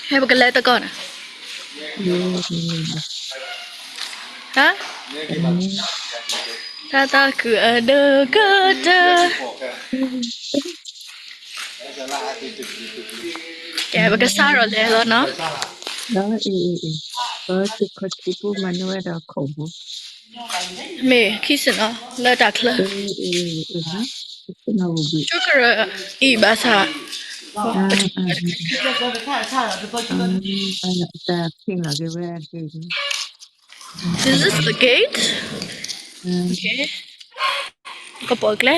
ဟဲပကလဲၤတကီၢ်န့ၣ်, ဟါ, တၢ်သးခုအဒိၣ်ကတၢၢ်, ကဲ ပကစၢ်ဒီးလဲၤလီၤနီၤ, ဒီးအံၤ, အံၤ, အံၤ, ပသုးခီၣ်ထံးဖိမၤန့ၢ်ဝဲဒီးခိၣ်ဘိ, မ့ၢ်ခံစ့ၢ်နီၤ လၢတၢ်ချၢ, ကရၢအံၤဘၣ်ဆၣ်, တၢ်ဖံးလီၤက့ၤဝဲ, This is the gate. Okay. ကပိာ်ကျဲ,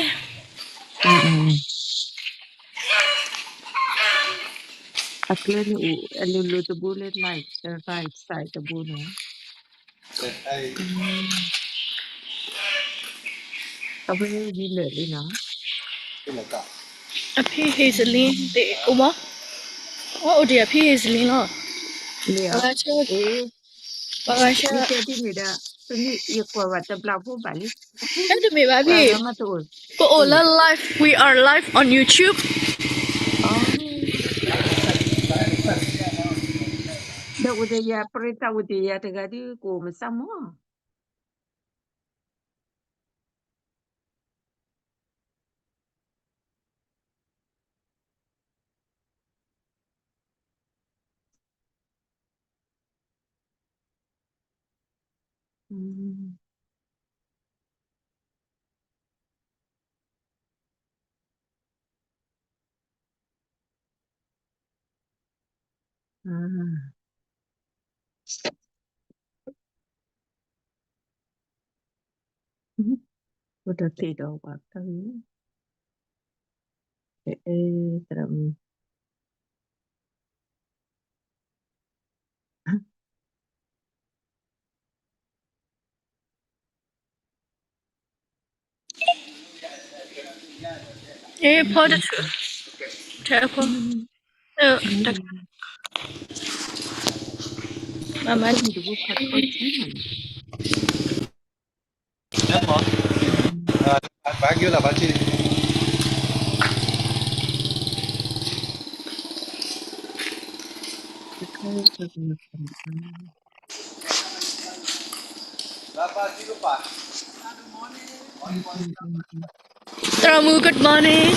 အကျဲန့ၣ်အိၣ်အလိၤလိၤတဘိလၢ left, right side တဘိန့ၣ်, အဝဲဝံၤလၢာ်လံနီၤ, အဖံဟ့ၣ်စလံသ့ၣ်အိၣ်မး, အအိၣ်ဒံးအဖံဟ့ၣ်စလံလီၤ, မ့ၢ်အီၤ, ပှၤဂၤဆၢ, မ့ၢ်တဲဒ်န့ၣ်ဒီး, ပမ့ၢ်ယကွၢ်ဘၣ်တဘျီဖိဘၣ်လံ, တမ့ၢ်ဘၣ်ဖံ, ပအိၣ်လၢ live, we are live on YouTube. ဒီးအိၣ်ဒီးယၤ ပရ့သးအိၣ်ဒီးယၤတဂၤဒုး ကအိၣ်မုာ်စၢ်မး. What a thing, oh, what a thing. အဲ, အဲ, သရၣ်မုၣ်. အဲ, ဖီတထူၣ်, ထဲဖီ, အဲ, တခါ, မမ, သရၣ်မုၣ်, good morning.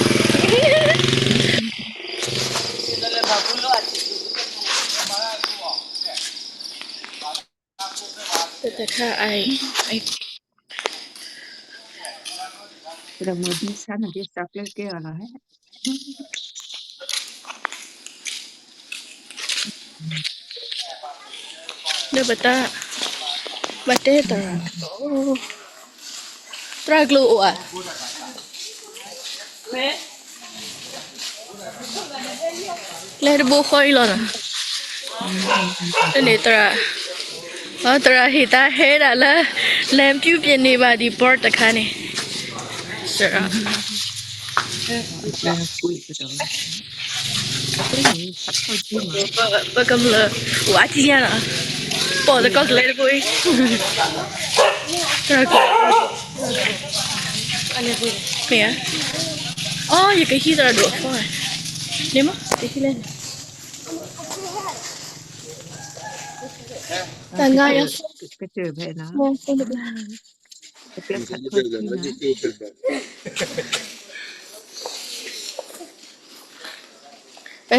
တခါ, သရၣ်မုၣ်ဒ်ဆါန့ၣ် ဒ်စးကျၢကဲအီၤလီၤ. ဒီးပတၢ်, ပတဲသရၣ်, သရၣ်ကျိအိၣ်ဧါ. လဲၤတဘိဃီအံၤလီၤနီၤ. တန့ၣ်သရၣ်, သရၣ်ဟ့ၣ်တၢ်ဟဲဒၣ်လၢ လဲၤပြုပြင်နေပါသည် board တခါန့ၣ်, သရၣ်, ပကမျၢၢ်, ဝါထံညါနီၤ, ပိာ်သကိးကလဲၤတဘိအံၤ, သရၣ်ကျိ, မ့ၢ်ဧါ. အိ, ယကဟံးသရၣ်ဒိၣ်အဖီ, န့ၣ်မ့ၢ်, ယဟံးလဲၣ်န့ၣ်, တၢ်ငါယၤ, ကစၢၢ်ဖဲနီၤ, ပ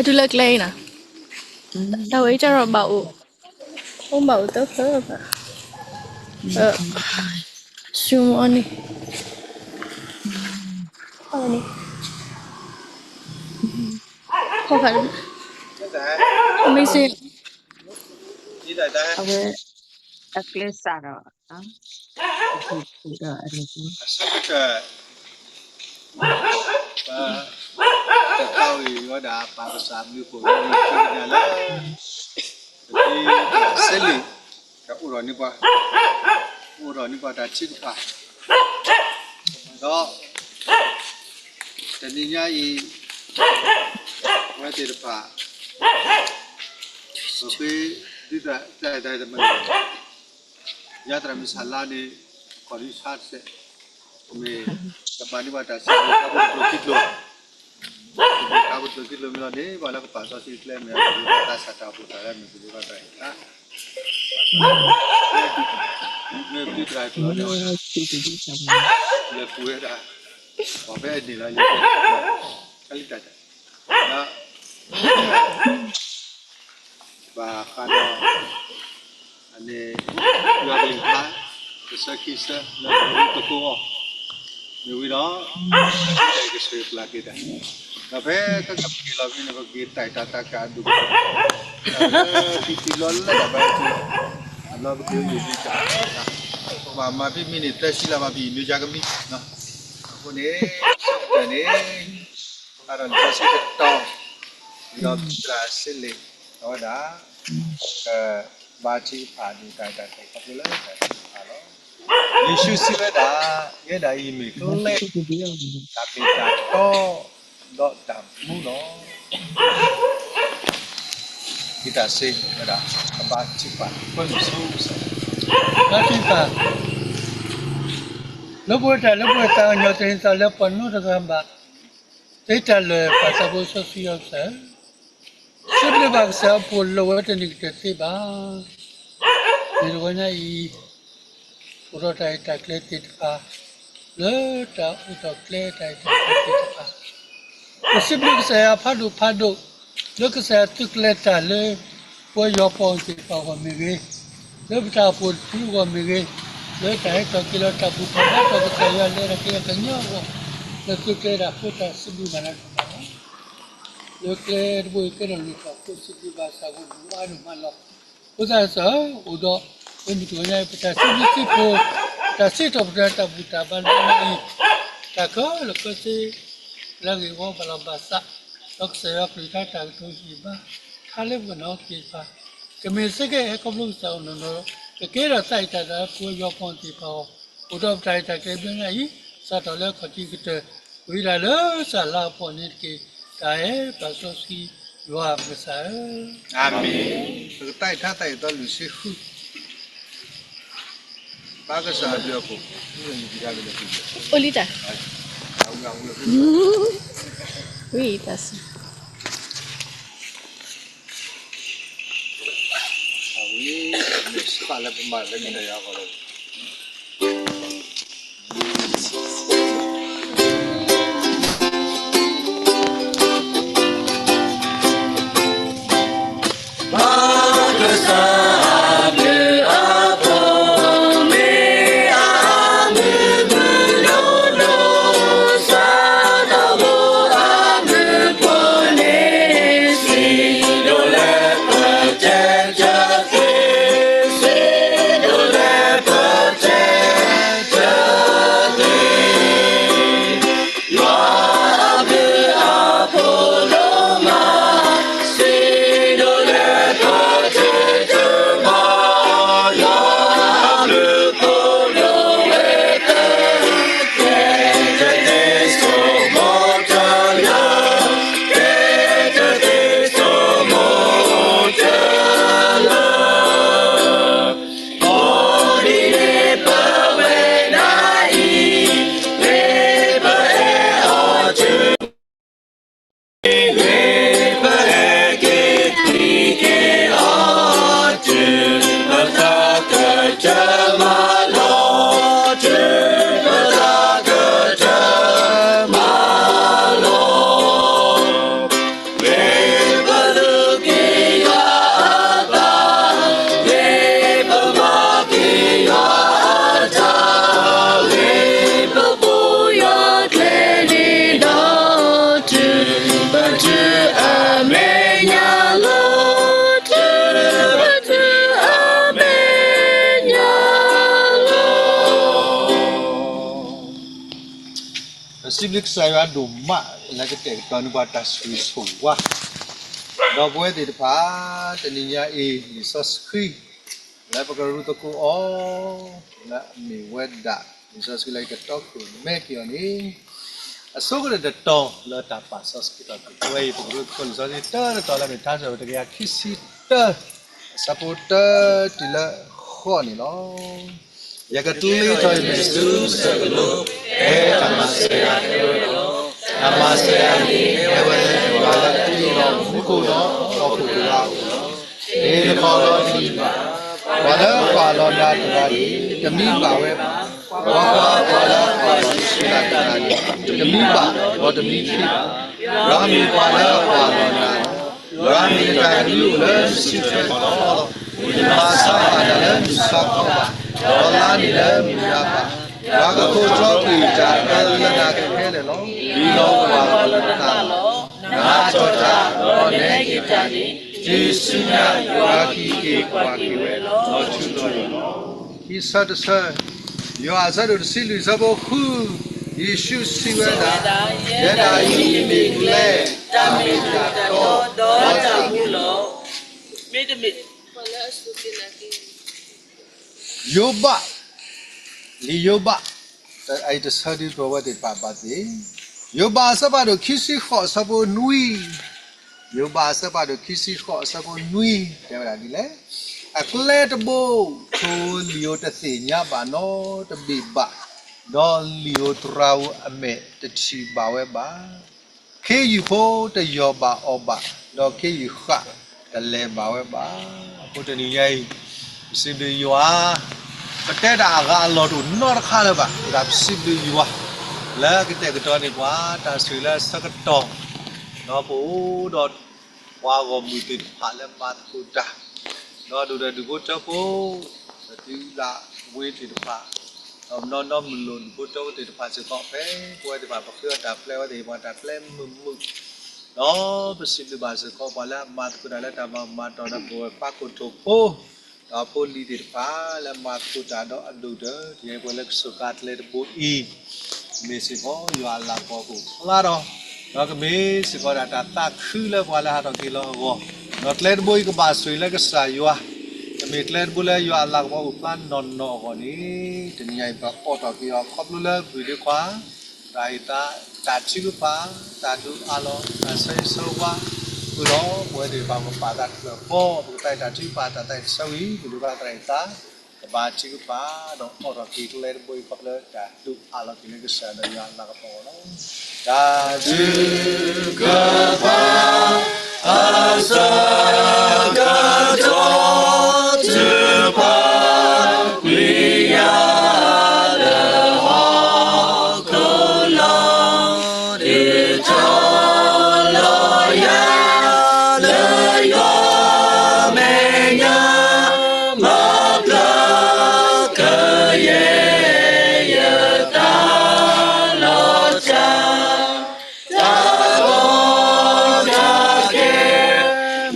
တုၤလၢကျဲအံၤနီၤ, တၢ်ဝဲအံၤကရီဘၣ်အိၣ်, အိၣ်ဘၣ်အိၣ်တဖျၢၣ်ဘၣ်, ဆူမီန့ၣ်, န့ၣ်, ဖီဖး, မ့ၢ်စ့ၢ်, အဝဲ, အကျဲစးဒီး, ဒီးအန့ၣ်, ပ, ပကဝံၤဝဲဒၣ်ပာ်ကစၢ်မနုၤဃိလၢ ပသ့စဲလံ, ကအိၣ်ဒီးန့ၢ်ပှၤ, အိၣ်ဒီးန့ၢ်ပှၤတၢ်ထုကဖၣ်, ဒီး, တနံၤညါအံၤ, အဝဲသ့ၣ်တဖၣ်, ပဃ့ဒုးတၢ်တမံၤ, ယၤသရၣ်မုၣ်ဆၣ်လါန့ၣ်, ကီၢ်ဒုးဆါတစဲး, မ့ၢ်, ကပာ်န့ၢ်ပှၤတၢ်စံးဘျုးဖးဒိၣ်တကျိၤခံကျိၤ, တၢ်ပတုာ်ခံလိာ်မ့ၢ်လီၤန့ၣ် ပှၤလၢကပာ်စီဆှံကျဲမ့ၢ် ပဒိၣ်တၢ်သးစၢ်တၢ်အိၣ်ဖှိၣ်သရၣ်မ့ၢ် ပဒိၣ်တၢ်အံၤတၢ် မ့ၢ်ပဒိၣ်တဂၤအံၤကျိၤန့ၣ် လဲၤပူၤဝဲဒၣ် ပှၤဖဲအန့ၣ်လီၤ ယဲၢ်ကလံတၢ်တၢ် ဒီး ဘၣ်ဃးဒီး အန့ၣ် ယွၤကလုၢ်ကထါ တဆၢခံဆၢလၢပကရူၢ်သကိးအီၤ မ့ၢ်ဝံၤဒီး ကဆှၢပျၢ်က့ၤတၢ် ဒီးဖဲကကပက့ၤလီၤဖဲန့ၣ် ပက့ၤတၢ်အံၤတၢ်တၢ်ကးအဒိၣ်ကတၢၢ် တၢ်လၢခံတံၤလီၤလၢတၢ်ဘါထုကဖၣ် အလီၢ်ပက့ၤအိၣ်ယံၤဒံးတၢ် ပဘၣ်မၤဖဲမံးနံးသၢဆံလၢ်ဘၣ် ပအံၤမ့ၢ်ယါကမံ အဃိန့ၣ် တၢ်န့ၣ် ဘၣ်ဒီးလံာ်စီဆှံကတီၢ် ဒီးပသရၣ်စ့လ့ၣ် အဝဲဒၣ် ကဘါထုကဖၣ်ဒံးတၢ်အံၤတၢ်တၢ်ခီဖျိလၢတၢ်ထုကဖၣ်လီၤ. ယ့ၣ်ၡူးစံးဝဲဒၣ်, ယဲဒၣ်အံၤမ့ၢ်ကျဲ တၢ်မ့ၢ်တၢ်တီ ဒီးတၢ်မူလီၤ. ယတၢ်စ့ဝဲဒၣ် ကဘါထုကဖၣ် ပှဲၤမုၢ်ဆူ ဘါထုကဖၣ် လၢပဝဲတၢ်လၢပဝဲသးကညီၤတနံၤသးလၢပှၤနီတဂၤဘၣ် သ့တၢ်လၢာ်ပှၤသးဘိစီဆှံယွၤကစၢ်ဧၢ, စံးဘျုးဘၣ်ကစၢ်အပူၤလၢအဝဲတနံၤကတၢၢ်သ့ဘၣ်. မ့ၢ်တဂီၤညါအံၤ အိၣ်ဒီးတၢ်ဟ့ၣ်တၢ်ကျဲသ့ၣ်တဖၣ် လၢတၢ်အိၣ်ဒီးကျဲတၢ်ဟ့ၣ်တၢ်ကျဲသ့ၣ်တဖၣ် ပစံးဘျုးကစၢ်ယွၤဖးဒိၣ်ဖးဒိၣ် လၢကစၢ်ယွၤသုးကျဲၤတၢ်လၢ ပဝဲယွၤပှၤအုၣ်သ့ၣ်တဖၣ်အဂီၢ်မ့ၢ်ဂ့ၤ, လၢပတၢ်အိၣ်ဖှိၣ်တဖုအဂီၢ်မ့ၢ်ဂ့ၤ, လၢတၢ်ဟဲထီၣ်က့ၤလီၤတၢ်ဘူၣ်တၢ်ဘါထီၣ်ကစၢ်ယွၤလၢတၢ်ကဲထီၣ်ကညီအဂီၢ်, လၢသုးကျဲၤတၢ်အဃိတၢ်စံးဘျုးဘၣ်နၤဒိၣ်မးလီၤ. လၢကျဲတဘိအံၤကဲထီၣ်လိၣ်ထီၣ်အဃိ စံးဘျုးဘၣ်ကစၢ်အဂီၢ်ဒိၣ်မးဒိၣ်မးလီၤ. အဃိသတးစ့ၢ် အိၣ်ဒီး ပမုၢ်တဂီၤညါအံၤ ပတၢ်စံးဘျုးစံးဖှိၣ် တၢ်စံးထီၣ်ပတြၢၤတၢ်ဘူၣ်တၢ်ဘါလၢညါအံၤ တၢ်ကလီၤကီသ့ လၢအဂ့ၢ်အဝီဘၣ်လီၤဘၣ်စး ဒီးကစၢ်ယွၤကလုၢ်ကထါတၢ်ကတိၤဟ့ၣ်ဘါ ထါလၢပနီၢ်ကစၢ်တဖၣ် ကမ့ၢ်စ့ၢ်ကီးဟဲခီဖျိကစၢ်အိၣ်နီၢ်နီၢ် ကကဲထီၣ်သးအံၤတၢ်ဒီးပဝဲယွၤပှၤအုၣ်သ့ၣ်တဖၣ်အဂီၢ် အိၣ်ဒီးပတၢ်ဟ့ၣ်တၢ်ကျဲဘျီညါအံၤ စးထီၣ်လၢခီၣ်ထံးကတၢၢ် ဝံၤဒၣ်လၢစၢ်လါအဖီန့ၣ်တက့ၢ်. တၢ်အဲၣ်ပာ်စီဆှံယွၤပကစၢ်ဧၢ, အၤမ့ၣ်. ပကတၢ်အံၤထါတၢ်အံၤသီလွံၢ်ဆံဃု ဘါကစၢ်အဘျုးအဖှိၣ် အိၣ်လံတၢ် ဝံၤတၢ်စံး အဝံၤ မ့ၢ်စးလၢပမၤလၢကစၢ်ယွၤအဂီၢ်လီၤ. ပစံးဘျုးကစၢ်ယွၤဒိၣ်မး လၢကတဲာ်ကတီၤန့ၢ်ပှၤတၢ်ဆိၣ်ဂ့ၤဆိၣ်ဝါ ဒီးပဝဲသ့ၣ်တဖၣ် တနံၤညါအံၤ လံာ်စီဆှံ လၢပကရူၢ်သကိးအီၤ လၢအမ့ၢ်ဝဲဒၣ် လံာ်စီဆှံလၢယကတီခိၣ်မဲာ်က့ၤအီၤန့ၣ် အဆိကတၢၢ်တတီၤလၢတၢ်ပာ်စီဆှံကတီၢ် ပဝဲအံၤ ပကရူၢ်သကိးလံာ်စီဆှံတၢတတီၤလၢမ့ၢ်ထါစၢၤတကယၤခံဆံတၢ အဆၢဖိတၢတုၤလၢဃိးန့ၣ်လီၤ. ယကကျ့ထီၣ်ယမဲာ်ဆူစၢၢ်ကလိ, ဖဲတၢ်မၤစၢၤယၤတဖၣ်ဒီး တၢ်မၤစၢၤယၤန့ၣ် ကဲဝဲလၢယွၤလၢအတ့လီၤမူခိၣ်ဒီးဟီၣ်ခိၣ်တဂၤအအိၣ်လီၤ. တဟ့ၣ်တခီလီၤတဂ့ၤဘၣ်. ပှၤလၢအကွၢ်လီၤနၤတဂၤန့ၣ် တမံဘၣ်ဝဲဘၣ်. ကွၢ်ကွၢ်, ပှၤလၢအကွၢ်လီၤယ့ၣ်ၡူးတဂၤန့ၣ် တမံဘၣ်ဒီးတမံထံးဘၣ်. ယွၤမ့ၢ်ပှၤလၢအကွၢ်လီၤနၤလီၤ. ယွၤမ့ၢ်တၢ်ကဒုအိၣ်လၢနစုထွဲအလီၢ်လီၤ. တမၤဆါဘၣ်နၤလၢမုၢ်ဆါခီဘၣ်, ဒီးလါန့ၣ်လၢမုၢ်နၤဘၣ်. ယွၤကခိးထီကွံာ်တၢ်အၢလၢနၤခဲလၢာ်လီၤ. လံာ်လီၤကွၢ်လီၤနသးလီၤ. နဟးထီၣ်တၢ်, ဒီးနဟဲက့ၤတၢ်န့ၣ် တုၤဆူညါယွၤကဟံးက့ၤကွၢ်က့ၤဝဲလီၤထူလီၤယိာ်လီၤ. ခံဆၢတဆၢ, ယိၤဟၣ်အဆၢဒိၣ်တဆံလွံၢ်အဆၢဖိဃု, ယ့ၣ်ၡူးစံးဝဲဒၣ်, ယဲဒၣ်အံၤမ့ၢ်ကျဲ, တၢ်မ့ၢ်တၢ်တီ, ဒီးတၢ်မူလီၤ. မ့တမ့ၢ် ယိၤဘး, လံာ်ယိၤဘး, အအံၤတဆၢဒုးပဝဲသ့ၣ်တဖၣ်ဘၣ်သ့ၣ်, ယိၤဘးအဆၢဖးဒိၣ်ခံဆံဃိးအဆၢဖိနွံ, ယိၤဘးအဆၢဖးဒိၣ်ခံဆံဃိးအဆၢဖိနွံ တဲဝဲဒၣ်ဒ်လဲၣ်, အကျဲတဘိ ထိၣ်ဧိၤလံာ်ဧိၤတသ့ၣ်ညါဘၣ်နီတဘ့ၣ်ဘၣ်, ဒီးလံာ်ဧိၤသရၣ်ဧိၤအမဲာ်တထံၣ်ဘၣ်ဝဲဘၣ်. ခ့ယုၢ်ဖိတယီၢ်ဘၣ်အီၣ်ဘၣ်, ဒီးခ့ယုၢ်ဃၣ်တလဲၤဘၣ်ဝဲဘၣ်. အဃိတနံၤညါအံၤ, ပစံးဘျုးယွၤ, ပတဲတၢ်အဂၤအလီၢ်တအိၣ်နီတခါလၢၤဘၣ်, ပစံးဘျုးယွၤ, လၢကတဲာ်ကတီၤန့ၢ်ပှၤ တၢ်ဆိၣ်ဂ့ၤလၢအဆၢကတီၢ်, ဒီးပအိၣ်ဒီး ပှၤဂီၢ်မုၢ်သ့ၣ်တဖၣ်လၢမၤသကိးတၢ်, ဒီးဒိၣ်ဒီးဒူၣ်ဖိထၢဖိ, ဒီးသုးလၢဝ့သ့ၣ်တဖၣ်, ဒီးပနီၢ်နီၢ်မုၢ်လိၣ်ဒူၣ်ဖိထၢဖိသ့ၣ်တဖၣ်စ့ၢ်ကီး ဖဲပဝဲသ့ၣ်တဖၣ် ပဃ့အီၣ်တၢ်ပျဲဝဲသ့ၣ်တဖၣ် တၢ်ပျဲမုာ်မုာ်, ဒီးပစံးဘျုးဘၣ်စ့ၢ်ကီးပှၤလၢအမၤသကိးတၢ်လၢတၢ်ဘၣ်မၤတီၢ်ဒီးပဝဲပှၤခိၣ်ထိၣ်ဖိ ဒီးဖိလံၤသ့ၣ်တဖၣ်လၢမၤသကိးတၢ်ဒီးအဒိၣ်ဒီး ယဲပဝဲလၢကစၢၢ်ကါကျဲတဘိအံၤ, မ့ၢ်စ့ၢ်ကီးယွၤအလၤကပီၤကအိၣ်ဖျါဒီး, ဒီးကမ့ၢ်စ့ၢ်ကီးဒၣ်တၢ်သးခုလၢပှၤလၢဟးထီၣ်က့ၤလီၤအဂီၢ်, ဒီးကျဲတဘိအံၤကဘၣ်ဆိၣ်ဂ့ၤလၢကစၢ်ယွၤ, ကမ့ၢ်ကျဲတဘိလၢယွၤအလၤကပီၤအိၣ်ဖျါနီၢ်နီၢ်အဂီၢ်န့ၣ်, တနံၤညါအံၤပအိးထီၣ်က့ၤအီၤခီဖျိလၢပဂ့ၢ်ဒ့ခွါ တၢ်အံၤသး, တၢ်ထုကဖၣ်, တၢ်ဒုးအးလီၤ, တၢ်ဆၢဂ့ၤဆၢဝါ, ဃုာ်ဒီးပဝဲသ့ၣ်တဖၣ် ပပာ်သးတဖျၢၣ်ဃီ, ပကသးအံၤတၢ်ထုကဖၣ် တၢ်သးအံၤတဆၢဝံၤ ပဒုးဘၣ်သးအံၤသး, ကဘၣ်ထုကဖၣ်, ဒီးအိးထီၣ်က့ၤကျဲတဘိအံၤခီဖျိလၢတၢ်ဒုးအးလီၤက့ၤလၢကစၢ်ဒီးယွၤအလၤကပီၤအဂီၢ်လီၤ. တၢ်ထုကဖၣ် အဆၢကတီၢ် ထုကဖၣ်ကွံာ်ယၤလၢဟီၣ်ခိၣ်လီၤ, ဒုးထီၣ်လီၤယၤ လၢယွၤမဲာ်ညါ, မၤပျီကယဲၢ်ယသးလီၤတၢ် တၢ်ကီတၢ်ခဲ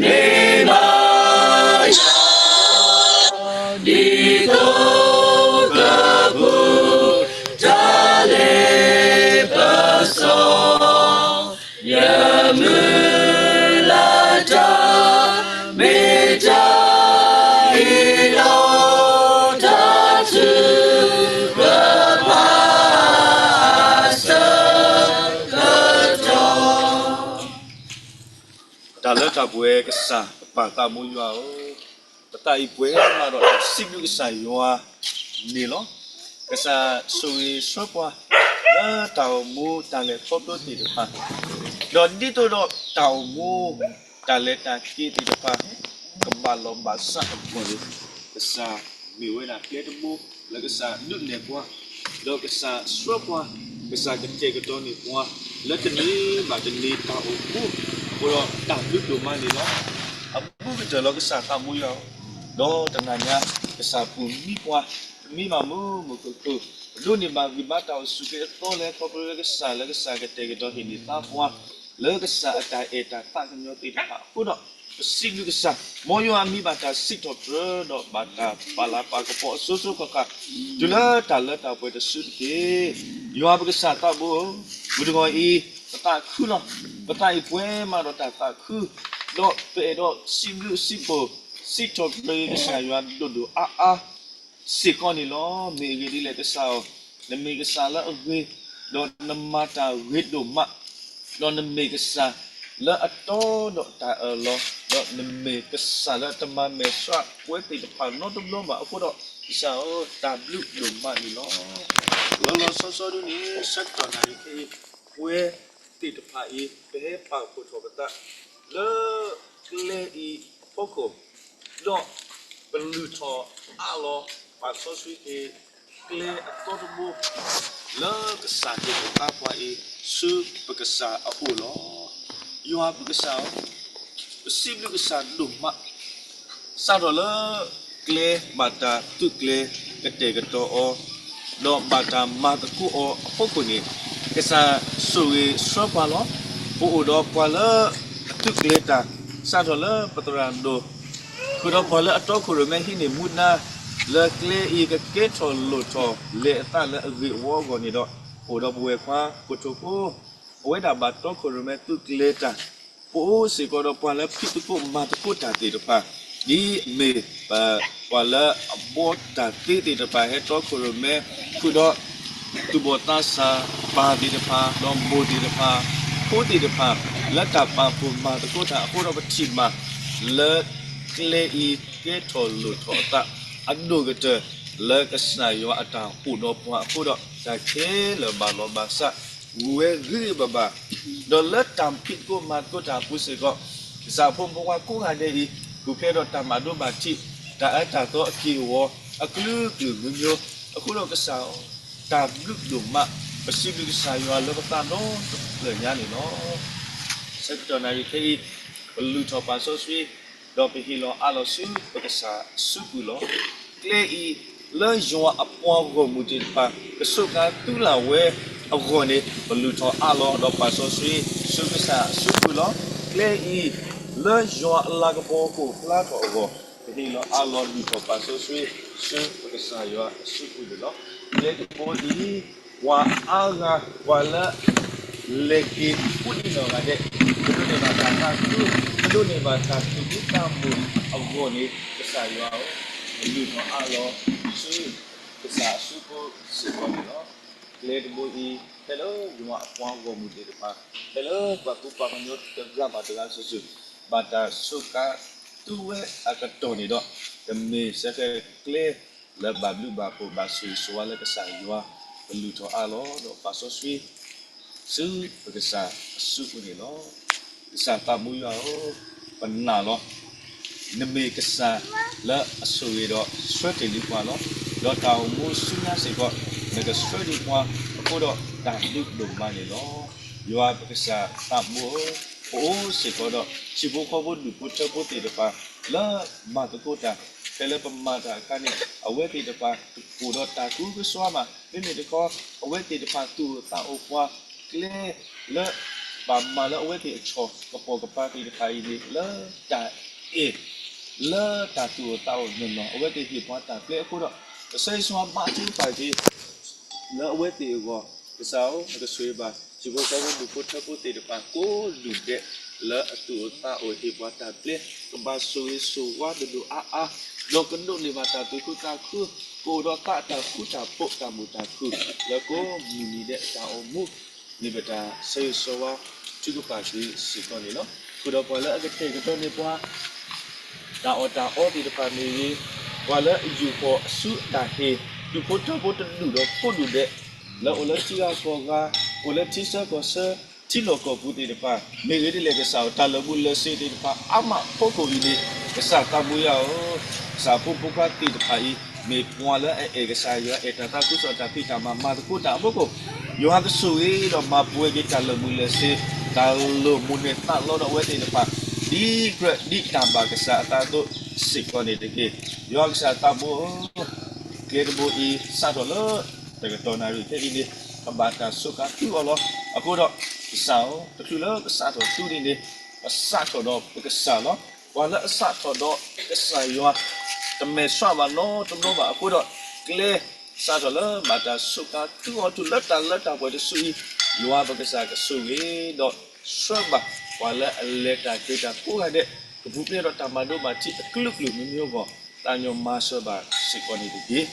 မ့ၢ်ဘၣ်ယၤ ဒ်သိးကပူၤ တၢ်လ့ပစီ ယမုၢ်လၢ်တၢ် မ့ၢ်တၢ်အံၤလီၤ တၢ်ထုကဖၣ် အဆၢကတီၢ်. တၢ်လၢတၢ်ပှဲၤကစၢ် ပပၢ်သးမိၢ်ယွၤဧၢ, ပသးအံၤပှဲၤမးဒီးတၢ်စံးဘျုးကစၢ်ယွၤန့ၣ်လီၤ. ကစၢ်ဆိၣ်ဂ့ၤဆှၢပှၤ လၢတၢ်အိၣ်မူတၢ်လဲၤခီဖျိသ့ၣ်တဖၣ်, ဒီးဒ်သိးဒီးတၢ်အိၣ်မူ တၢ်လဲၤတၢ်က့ၤသ့ၣ်တဖၣ် ကဘၣ်လီၤဘၣ်စးအဂီၢ်န့ၣ်, ကစၢ်မ့ၢ်ဝဲဒၣ်ကျဲတဘိ လၢကစၢ်ဒုးနဲၣ်ပှၤ, ဒီးကစၢ်ဆှၢပှၤ, ကစၢ်ကတဲာ်ကတီၤန့ၢ်ပှၤ လၢတနံၤဘၣ်တနံၤတၢ်အိၣ်မူအဃိဒီး တၢ်ဘျုးဒိၣ်မးန့ၣ်လီၤ. အဘူးကတၢၢ်လၢကစၢ်သးမိၢ်ယွၤဧၢ, ဒီးတနၤညါ ကစၢ်ပူၤမံပှၤ, တမံဘၣ်မုာ်မုာ်ခုၣ်ခုၣ်, ပဒိးန့ၢ်ဘၣ်ဂံၢ်ဘါတၢ်အိၣ်ဆူၣ်အိၣ်ချ့အသီလၢခီဖျိလၢကစၢ် လၢကစၢ်ကတဲာ်ကတီၤဟ့ၣ်န့ၢ်သါပှၤ လၢကစၢ်အတၢ်အဲၣ်တၢ်သးကညီၤသ့ၣ်တဖၣ်အဃိဒီး ပစံးဘျုးကစၢ်, မ်ယွၤမံဘၣ်တၢ်စံးထီၣ်ပတြၢၤ ဒီးဘၣ်တၢ်ပာ်လၤပာ်ကပီၤအစိၤစိၤဃၣ်ဃၣ် တုၤလၢတၢ်လၢတၢ်ပှဲၤတစုတက့ၢ်. ယွၤပကစၢ်သးဘိဧၢ, မုၢ်တဂီၤအံၤ ပသးခုလီၤ. ပသးအံၤပှဲၤမးဒီးတၢ်သးခု, ဒီးပအဲၣ်ဒိးစံးဘျုးစံးဖှိၣ် စံးထီၣ်ပတြၢၤကစၢ်ယွၤဒိၣ်ဒိၣ်အါအါ စ့ၢ်ကီးန့ၣ်လီၤ. မ့ၢ်အဂ့ၢ်ဒ်လဲၣ်ကစၢ်ဧၢ, နမ့ၢ်ကစၢ်လၢအဂ့ၤ, ဒီးနမၤတၢ်ဂ့ၤဒိၣ်မး, ဒီးနမ့ၢ်ကစၢ်လၢအတီဒီးတၢ်အၢၣ်လီၤ, ဒီးနမ့ၢ်ကစၢ်လၢအတမၤမဲာ်ဆှးပဝဲသ့ၣ်တဖၣ်နီတဘျီဘၣ်အဃိဒီး ကစၢ်ဧၢ, တၢ်ဘျုးဒိၣ်မးန့ၣ်လီၤ. လီၤလီၤဆီဆီဒ်န့ၣ် ဆၢကတီၢ်နၣ်ရံၣ်ခဲအံၤ ပဝဲ သ့ၣ်တဖၣ်အံၤ ပဟဲပာ်ဖှိၣ်ထီၣ်ပသး လၢကျဲအံၤအဖီခိၣ်, ဒီးပလုၢ်ထီၣ်အးလီၤ ပာ်စီဆှံက့ၤကျဲအသီတဘိ လၢကစၢ်ဟ့ၣ်ပသးပှၤအံၤ ဆူပကစၢ်အအိၣ်လီၤ. ယွၤပကစၢ်ဧၢ, ပစံးဘျုးကစၢ်ဒိၣ်မး စးထီၣ်လၢကျဲဘၣ်တၢ်သုးကျဲၤကတဲာ်ကတီၤအီၤ, ဒီးဘၣ်တၢ်မၤသကိးအီၤအဖီခိၣ်န့ၣ်, ကစၢ်ဆိၣ်ဂ့ၤဆှၢပှၤလီၤ. ပအိၣ်ဒီးပှၤလၢအသုးကျဲၤတၢ်, စးထီၣ်လၢပသရၣ်ဒိၣ် ဃုာ်ဒီးပှၤလၢအတီခိၣ်ရိၣ်မဲဟံးန့ၢ်မူဒါ, လၢကျဲအံၤကကဲထီၣ်လိၣ်ထီၣ်လဲၤအသးလၢအဂ့ၢ်အဝီအဂီၢ်န့ၣ်ဒီး, အိၣ်ဒီးပဝဲၢ်ခွါကိတိာ်ဖိ အဝဲဒၣ်ဘၣ်တီခိၣ်ရိၣ်မဲသုးကျဲၤတၢ်, ပအိၣ်စ့ၢ်ကီးဒီးပှၤလၢဖံးသကိးမၤသကိးတၢ်သ့ၣ်တဖၣ်, ဒ်အမ့ၢ်ပှၤလၢအဘှီတၢ်သ့သ့ၣ်တဖၣ် ဟဲတီခိၣ်ရိၣ်မဲ ဃုာ်ဒီး သူၣ်ဘီၣ်သးစၢ်ပၢ်သ့ၣ်တဖၣ် ဒီးမိၢ်သ့ၣ်တဖၣ် ဖိသ့ၣ်တဖၣ် လၢတၢ်ပာ်ဖှိၣ်မၤသကိးတၢ်အဃိဒီး ပထံၣ်ဘၣ် လၢကျဲအံၤကဲထီၣ်လိၣ်ထီၣ်အသး အဒိၣ်ကတၢၢ် လၢကစၢ်ယွၤအတၢ်အိၣ်ဒီးပှၤအဃိဒီး တၢ်ခဲလၢာ်ဘၣ်လီၤဘၣ်စး ဝဲဂ့ၤဂ့ၤဘၣ်ဘၣ်, ဒီးလၢတၢ်ဖံးသကိးမၤသကိးတၢ်အပူၤစ့ၢ်ကီး, ကစၢ်ဖိမုၣ်ဖိခွါကိးဂၤဒဲးအံၤ ပူၤဖျဲးဒီးတၢ်မၤဒိဘၣ်ထံး, တၢ်အၢတၢ်သီအက့ၢ်အဂီၤ အကလုာ်ကလုာ်မံၤမံၤ, အဃိဒီးကစၢ်ဧၢ, တၢ်ဘျုးဒိၣ်မး, ပစံးဘျုးကစၢ်ယွၤလၢပသးဒီတဖျၢၣ်ညါန့ၣ်လီၤ. ဆၢကတီၢ်နၣ်ရံၣ်ခဲအံၤ, ပလုၢ်ထီၣ်ပာ်စီဆှံ ဒီးပဟ့ၣ်လီၤအးလီၤဆူပကစၢ်အစုပူၤလီၤ. ကျဲအံၤ လၢယွၤအပှၤဂီၢ်မုၢ်သ့ၣ်တဖၣ် ကဆိးကါသုလၢ်ဝဲအဂီၢ်န့ၣ် ပလုၢ်ထီၣ်အးလီၤဒီးပာ်စီဆှံဆူကစၢ်အစုပူၤလီၤ. ကျဲအံၤ လၢယွၤအလၤကပီၤကအိၣ်ဖျါထီၣ်အဂီၢ် ပဟ့ၣ်လီၤအးလီၤလုၢ်ထီၣ်ပာ်စီဆှံဆူပကစၢ်ယွၤအစုပူၤန့ၣ်လီၤ. ကျဲတဘိအံၤ ပှၤအါဂၤ ပှၤလၢ လဲၤက့ၤဖိဒံနီၢ်ဂၤဒဲး ကဒိးန့ၢ်ဘၣ်တၢ်သးခု, ကဒိးန့ၢ်ဘၣ်တၢ်သူၣ်မံသးမုာ်အဂီၢ်န့ၣ် ကစၢ်ယွၤဧၢ, ပလုၢ်ထီၣ်အးလီၤဆူ ကစၢ်အစုဖိစ့ၢ်ကီးန့ၣ်လီၤ. ကျဲတဘိအံၤ ဖဲလၢယွၤအပှၤဂီၢ်မုၢ်သ့ၣ်တဖၣ် ဖဲလၢပှၤကူပှၤကညီတဂၤဘၣ်တဂၤစုာ်စုာ် ဘၣ်တၢ်ဆိးကါသုဝဲအကတီၢ်န့ၣ်ဒီး ကမ့ၢ်စ့ၢ်ကီးကျဲ လၢဘၣ်ဘျုးဘၣ်ဖှိၣ်ဘၣ်ဆိၣ်ဂ့ၤဆိၣ်ဝါလၢကစၢ်ယွၤ ပလုၢ်ထီၣ်အးလီၤဒီးပာ်စီဆှံ ဆူပကစၢ်အစုပူၤန့ၣ်လီၤ. ကစၢ်သးဘိယွၤဧၢ, ပနာ်လီၤ. နမ့ၢ်ကစၢ်လၢအဆိၣ်ဂ့ၤဒီးဆှၢတ့ၢ်လံပှၤလီၤ. ဒီးတၢ်အိၣ်မူဆူညါစ့ၢ်ကီး နကဆှၢဒံးပှၤအဃိဒီးတၢ်ဘျုးဒိၣ်မးန့ၣ်လီၤ. ယွၤပကစၢ်သးဘိဧၢ, ပအိၣ်စ့ၢ်ကီးဒီး ဟံၣ်ဖိဃီဖိဒူၣ်ဖိထၢဖိသ့ၣ်တဖၣ် လၢမၤသကိးတၢ်, ဖဲလၢပမၤတၢ်အခါန့ၣ် အဝဲသ့ၣ်တဖၣ်အိၣ်ဒီးတၢ်ကူကစွါမး, မ့မ့ၢ်တခီ အဝဲသ့ၣ်တဖၣ်သူၣ်အိၣ်သးအိၣ်ပှၤကျဲလၢ ဘၣ်မၤလၢအဝဲသ့ၣ်အဆီၣ်ကပီၤကပၤသ့ၣ်တဖၣ်အံၤန့ၣ် လၢတၢ်အဲၣ် လၢတၢ်သူၣ်အိၣ်သးအိၣ်နီၢ်နီၢ် အဝဲသ့ၣ်ဟ့ၣ်ပှၤတၢ်ပျဲအဃိဒီး ကစၢ်ယ့ၣ်ၡူးမၤထူပာ်က့ၤ လၢအဝဲသ့ၣ်အဂီၢ်, ကစၢ်ဧၢ, နကဆိၣ်ဂ့ၤဘၣ် ဟံၣ်ဖိဃီဖိဒူၣ်ဖိထၢဖိသ့ၣ်တဖၣ်ကိးဒူၣ်ဒဲး လၢအသူၣ်အိၣ်သးအိၣ်ဟ့ၣ်ပှၤတၢ်ပျဲ, ကဘၣ်ဆိၣ်ဂ့ၤဆိၣ်ဝါဒိၣ်ဒိၣ်အါအါ, ဒီးကဒိးန့ၢ်ဘၣ်တၢ်သူၣ်ခုသးခု, ကအိၣ်ဒီးသးအတၢ်ဃူတၢ်ဖိးတၢ်မုာ်တၢ်ခုၣ် လၢကိးမုၢ်နံၤဒဲးအတၢ်အိၣ်မူ မ့ၢ်ပတၢ်ဆၢဂ့ၤဆၢဝါထုကဖၣ်က့ၤစ့ၢ်ကီးန့ၣ်လီၤ. ဃုာ်ဒီးပှၤလၢအကတဲာ်ကတီၤန့ၢ်ပှၤ တၢ်အီၣ်တၢ်အီသ့ၣ်တဖၣ်မ့ၢ်ဂ့ၤ, ပှၤလၢအယူာ်ဃီၤအစုအတၢ်ဟ့ၣ်, ဒူၣ်ဖိထၢဖိတဒူၣ်ဒီးကိးဒူၣ်ဒဲး, လၢအိၣ်လၢထံဂၤကီၢ်ဂၤ, အိၣ်လၢထံဆၢကီၢ်ဆၢ, ထံလီၢ်ကီၢ်ပူၤသ့ၣ်တဖၣ်, မ့ၢ်ဂ့ၤဒ်လဲၣ်ကစၢ်ဧၢ, တၢ်လၢာ်ဘူၣ်လၢာ်စ့ၤသ့ၣ်တဖၣ် အါမးဖီခိၣ်အံၤန့ၣ်, ကစၢ်သးဘိယွၤဧၢ, ကစၢ်ဖိမုၣ်ဖိခွါသ့ၣ်တဖၣ်အံၤ မ့ၢ်ပှၤလၢအအဲၣ်ကစၢ်ယွၤ အဲၣ်တၢ်သးခုကစီၣ်တၢ်ဖံးတၢ်မၤ မၤသကိးတၢ်အဖီခိၣ်, ယွၤကဆိၣ်ဂ့ၤဒီးမၤပှဲၤက့ၤတၢ်လၢာ်ဘူၣ်လၢာ်စ့ၤ, တၢ်လီၤမုၢ်န့ၢ်သးလီဒီးအဝဲသ့ၣ်တဖၣ်, ဒ်ကြၢးဒ်တၢ်ဘၣ်ကစၢ်အသးအသိးစ့ၢ်ကီးန့ၣ်တက့ၢ်. ယွၤကစၢ်သးဘိဧၢ, ကျဲတဘိအံၤ စးထီၣ်လၢ တကတီၢ်နၣ်ရံၣ်ခဲအံၤန့ၣ် ကဘၣ်တၢ်ဆိးကါသုအီၤလီၤ. အဃိဒီး ကစၢ်ဧၢ, တချုးလၢပစးထီၣ်သုန့ၣ်န့ၣ်, ပစးထီၣ်ဒီးပကစၢ်လီၤ. ပှၤလၢအစးထီၣ်ဒီးကစၢ်ယွၤ တမဲာ်ဆှးဘၣ်နီတဘျီဘၣ်အဃိဒီး, ကျဲ စးထီၣ်လၢဘၣ်တၢ်ဆိးကါသုအီၤတုၤလၢတၢ်လၢတၢ်ပှဲၤတစုအံၤ, ယွၤပကစၢ်ကဆိၣ်ဂ့ၤဒီးဆှၢဘၣ် ပှၤလၢအလဲၤတၢ်က့ၤတၢ်ကိးဂၤဒဲး, ကပူၤဖျဲးဒီးတၢ်မၤဒိဘၣ်ထံးအကလုာ်ကလုာ်မံၤမံၤအဂီၢ်, သးညီမၤစၢၤဘၣ်စ့ၢ်ကီးန့ၣ်တက့ၢ်.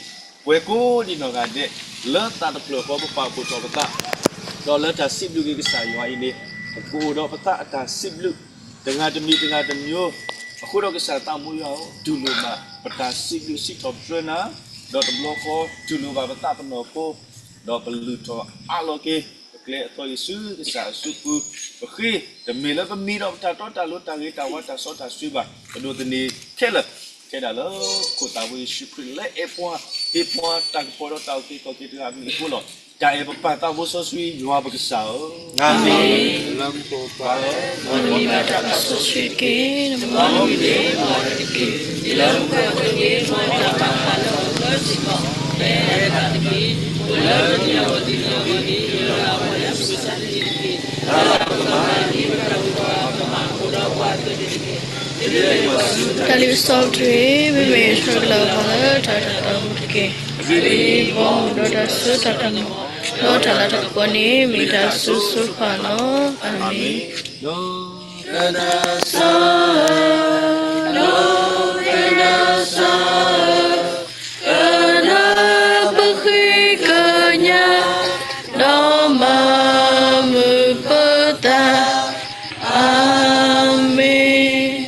ပှၤကိးဒံးနီၢ်ဂၤဒဲး လၢသးတဖျၢၣ်ဃီပပာ်ဖှိၣ်ထီၣ်ပသး, ဒီးလၢတၢ်စံးဘျုးက့ၤကစၢ်ယွၤအံၤန့ၣ်, ပကအိၣ်ဒီးပသးအတၢ်စံးဘျုး တဂၤတမံၤတဂၤတမံၤ, အဃိဒီးကစၢ်သးဘိယွၤဧၢ, တူၢ်လိာ်ဘၣ်ပတၢ်စံးဘျုးစံးထီၣ်ပတြၢၤနၤ, ဒီးတဘျီဃီတူၢ်လိာ်ဘၣ်ပသးပနီၢ်ခိ, ဒီးပလုၢ်ထီၣ်အးလီၤက့ၤ ပ ကျဲအသီအံၤဆူကစၢ်အစုပူၤ, ပဃ့, တမ့ၢ်လၢပမံၤဒီးပတၢ်တီတၢ်လိၤ တၢ်ဂ့ၤတၢ်ဝါ တၢ်စီတၢ်ဆှံဘၣ်, ပဒိးသန့ၤခဲလၢာ်, ထဲဒၣ်လၢခိၣ်သးဝဲယ့ၣ်ၡူးခရံာ်လၢအဲၣ်ပှၤ, ဟ့ၣ်ပှၤတၢ်ကပီၤဒီးတၢ်အုၣ်က့ၤခီၣ်က့ၤတဂၤအမံၤအဃိလီၤ. တၢ်အဲၣ်ပပၢ်သးဘိစီဆှံယွၤပကစၢ်ဧၢ, လၢမူခိၣ်ပၢ်ဧၢ, မ်နမံၤဘၣ်တၢ်သးစီဆှံတက့ၢ်, နဘီမုၢ်န့ၣ်မၤဝဲတက့ၢ်, လၢပှၤဂၤန့ၣ်မၤတၢ်ဘၣ်ဃးလၢအဂၢၢ်စ့ၢ်ကီး, ဖဲအဘၣ်တက့ၢ်, အိၣ်လၢတနံၤအံၤဒ်သိးအီၤဒ်အံၤ လၢအဝဲလၢပကစၢ်န့ၣ်တက့ၢ်, လၢအဝဲမၤန့ၢ်ပတၢ်ဂံၢ်တၢ်ဘါ ပမၤအဃိဒီးပှၤအသိးန့ၣ်တက့ၢ်, တၢ်လံာ်စီဆှံတဂ့ၤ, မ့မ့ၢ်ဆၢကလၢာ်ပှၤလၢတၢ်တၢ်သးမူတက့ၢ်, အဂ့ၢ်ဒ်အံၤ, ဘီမုၢ်ဒီးတၢ်စိတၢ်ကမီၤ, ဒီးတၢ်လၤတၢ်ကပီၤန့ၣ် မ့ၢ်တၢ်စိၤစိၤဃၣ်ဃၣ်လီၤ. အၤမ့ၣ်. ဒီးကနၣ်စၢ်, ဒီးကနၣ်စၢ်, ကနၣ်ပဃ့ကညး, ဒီးမၤမုာ်ပသး, အၤမ့ၣ်.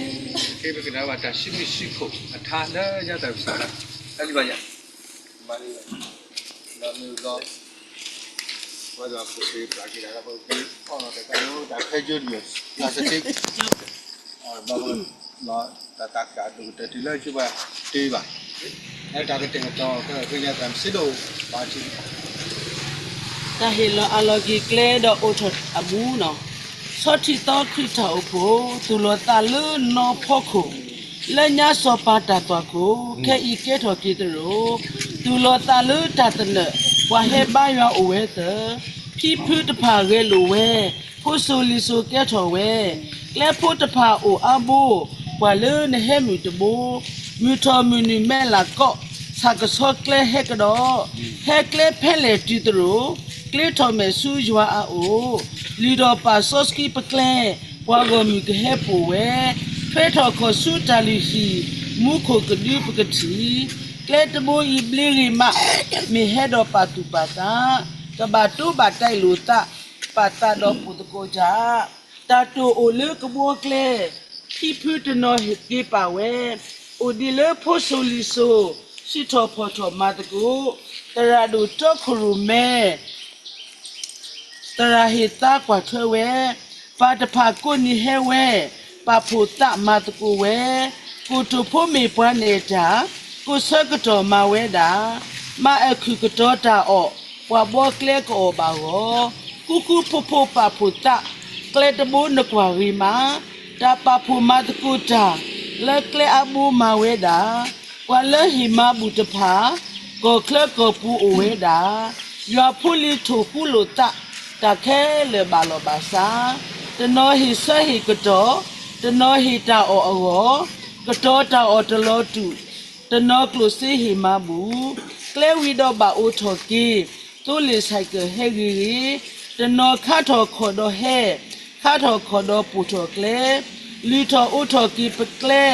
ကဲ ပကနၣ်ဘၣ်တၢ်စံးဘျုးစံးဖှိၣ်အထါလၢညါတၢ်ကစီၣ်လၢ တၢ်လံဘၣ်ယၤ, မၤလံ, ဒီးမ့ၢ်ဘျီ ဝဲဒီးပကစံးပျၢ်က့ၤဒၣ်ဒီးပကအီၣ်နီၤတၢ်တၢ်လၢတၢ်ဖဲကၠိတမံၤ လၢစတ့ ဘၣ်ဘၣ်, တၢ်တၢ်ကၢ်ဒိၣ်ကတၢၢ်တုၤလၢကၠိဘၣ်တ့ဘၣ်, လၢတၢ်ကတဲာ်ကတီၤ ကရ့ညါသးမစ့ဒိၣ်ဘၣ်ထံး တၢ်ဟ့ၣ်လီၤအးလီၤက့ၤကျဲဒီးအိးထီၣ်အဘူးနီၤ, ဆီထံသီခရံာ်တၢ်အိၣ်ဖှိၣ် သူၣ်လီၤသးလၢနီၢ်ဖီခိၣ်, လၢညါစီၤပၤတၢ်သွၣ်ခိၣ်, ခဲအံၤကဲထီၣ်က့ၤသရိာ်, သူၣ်လီၤသးလၢတၢ်သနၢၣ်, ပှၤဟဲဘါယွၤအိၣ်ဝဲသၢ, ဖံဖုတဖၣ်ဂဲၤလိာ်ဝဲ, ဖိစိၤလံၤစိၤကဲထီၣ်ဝဲ, ကျဲဖိတဖၣ်အိၣ်အါဘိ, ပှၤလၢနဟဲမုၢ်တဘိ, မုၢ်ထီၣ်မုၢ်နုာ်မဲးလးကီး, ဆၣ်ကဆီကျဲဟဲကဒီး, ဟဲကျဲဖဲလဲၣ်တုၤသရိာ်, ကျ့ထီၣ်မဲာ်ဆူယွၤအအိၣ်, လုၢ်ထီၣ်ပာ်စီဆှံပကျဲ, ပှၤဂီၢ်မုၢ်ကဟဲပိာ်ဝဲ, ထွဲထီၣ်ခီၣ်ဆူတၢ်လုၢ်ဟံၣ်, မူခိၣ်ကဒုပကထံၣ်, ကျဲတဘိအံၤဘျ့ဂ့ၤမး, မ့ၢ်ဟဲဒီးပာ်သူၣ်ပာ်သး, ကဘၣ်တိဘၣ်တဲာ်လိာ်သး, ပာ်သးဒီးပိာ်သကိးတၢ် တၢ်တိာ်အိၣ်လၢကဘှီကျဲ, ဖံဖုတနီၤဟ့ၣ်က့ၤပာ်ဝဲ, အိၣ်ဒံးလၢဖိစိၤလံၤစိၤ, စံးထီၣ်ဖီၣ်ထီၣ်မၤသကိး, သရၣ်ဒိၣ်တီခိၣ်ရိၣ်မဲ, သရၣ်ဟ့ၣ်သါကွၢ်ထွဲဝဲ, ပၢ်တဖၣ်ကိးနံၤဟဲဝဲ, ပာ်ဖှိၣ်သးမၤသကိးဝဲ, ကိၣ်တိၣ်ဖိမ့ၢ်ပှၤနဲၣ်တၢ်, ကိးဆၢကတီၢ်မၤဝဲဒၣ်, မၤအခုၣ်ကတီၤတၢ်အီၣ်, ပှၤဘှီကျဲကအီၣ်ဘၣ်ဂီၢ်, ဃူဃူဖိးဖိးပာ်ဖှိၣ်သး, ကျဲတဘိနကွၢ်ဂ့ၤမး, တၢ်ပာ်ဖှိၣ်မၤသကိးတၢ်, လၢကျဲအါဘိမၤဝဲဒၣ်, ပှၤလၢဟ့ၣ်မၤဘူၣ်တဖၣ်, ကီၢ်ချၢကီၢ်ပူၤအိၣ်ဝဲဒၣ်, ယွၤဖိလံၤထိၣ်ဃူလိာ်သး, တၢ်ခဲလၢာ်ဘၣ်လီၢ်ဘၣ်စး, တနီၤဟ့ၣ်ဆၢဟ့ၣ်ကတီၤ, တနီၤဟ့ၣ်တၢ်အီၣ်အဂီၢ်, ကတီၤတၢ်အီၣ်တလီၤတူာ်, တနီၤကျိၣ်စ့ဟ့ၣ်မၤဘူၣ်, ကျဲဝံၤဒီးဘၣ်အိးထီၣ်က့ၤ, သိလ့ၣ်ဆဲးကၢၣ်ဟဲဂ့ၤဂ့ၤ, တနီၤခါထီၣ်ခီၣ်ဒီးဟဲ, ခါထီၣ်ခီၣ်ဒီးပိာ်ထီၣ်ကျဲ, လုၢ်ထီၣ်အိးထီၣ်က့ၤပကျဲ,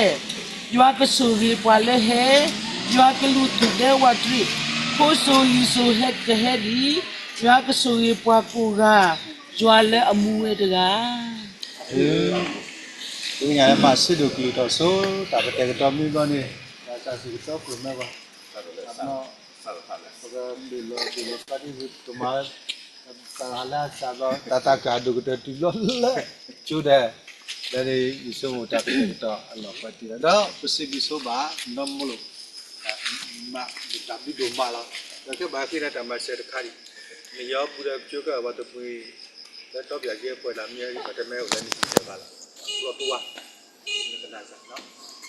ယွၤကဆိၣ်ဂ့ၤပှၤလၢဟဲ, ယွၤကလူၤသူၣ်ဒဲဝးတရံး, ဖိစိၤလံၤစိၤဟဲကဟဲဒံး, ယွၤကဆိၣ်ဂ့ၤပှၤကိးဂၤ, ယွၤလၢအမူဝဲတဂၤ သ့ၣ်ညါမၤစ့ဒိၣ်ကလုၢ်ထီၣ်စိ, တၢ်ကတဲာ်ကတီၤမံဘျီန့ၣ်, တၢ်စံးကတီခိၣ်မဲပှၤ, ပကဘ့ၣ်လီၤဘ့ၣ်လီၤသးဒ်ကမၤ, တၢ်လၢအစးဘျီ တၢ်သးကၢ်ဒိၣ်ကတၢၢ်တုၤဘျီလၢ ကၠိဒဲး, လၢန့ၣ်ယဆိကမိၣ်တၢ်ကတဲာ်ကတီၤအလီၢ်ပှဲၤတံၢ်လီၤ, ဒီးပစံးဘျုးဆိဘၣ် နီၢ်မိၢ်လိာ် မၤတၢ်ဘျုးဒိၣ်မးလီၤ, ဒီးခဲဘၣ်ဃ့ဒီးတၢ်မၤစၢၤတခါဒံး, နယီၤပူၤဒီးကၠိကၢၢ်ပှၤတပူၤအံၤ, လၢတီပၠးက့ၤပှဲၤလၢမ့ၢ်အံၤ ပှၤတမ့ၢ်အိၣ်လၢနံၣ်တဆဲးဘၣ်လီၤ, ပှၤပူၤဝါ, နကနၣ်စၢ်,